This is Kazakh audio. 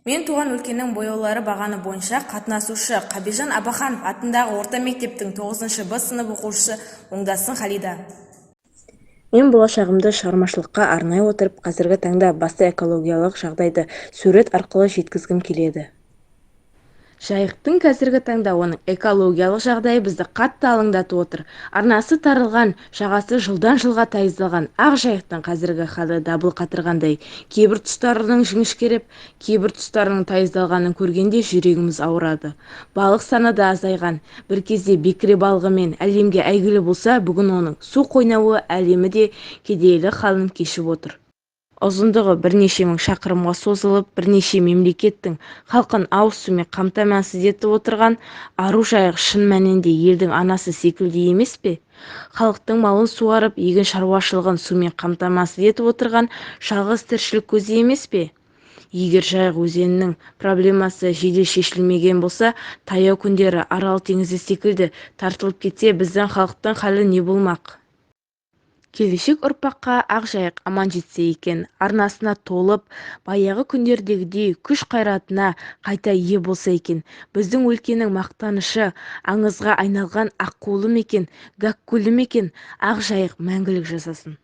Мен туған өлкенің бояулары бағаны бойынша қатынасушы Қабижан Абаханов атындағы орта мектептің 9 Б сынып оқушысы Оңдасын Халида. Мен болашағымды шығармашылыққа арнай отырып, қазіргі таңда басты экологиялық жағдайды сурет арқылы жеткізгім келеді. Жайықтың қазіргі таңда оның экологиялық жағдайы бізді қатты алаңдатып отыр. Арнасы тарылған, жағасы жылдан-жылға тайыздалған ақ жайықтың қазіргі халі дабыл қатырғандай. Кейбір тұстарының жіңішкеріп, кейбір тұстарының тайыздалғанын көргенде жүрегіміз ауырады. Балық саны да азайған. Бір кезде бекіре балығымен әлемге әйгілі болса, бүгін оның су қойнауы әлемі де кедейлік халін кешіп отыр. Ұзындығы бірнеше мың шақырымға созылып, бірнеше мемлекеттің халқын ауыз сумен қамтамасыз етіп отырған ару Жайық шын мәнінде елдің анасы секілді емес пе? Халықтың малын суарып, егін шаруашылығын сумен қамтамасыз етіп отырған жалғыз тіршілік көзі емес пе? Егер Жайық өзенінің проблемасы жедел шешілмеген болса, таяу күндері Арал теңізі секілді тартылып кетсе, біздің халықтың халі не болмақ? Келешек ұрпаққа ақ Жайық аман жетсе екен, арнасына толып, баяғы күндердегідей күш-қайратына қайта ие болса екен. Біздің өлкенің мақтанышы, аңызға айналған аққулы мекен, Гәккулі мекен, ақ Жайық мәңгілік жасасын.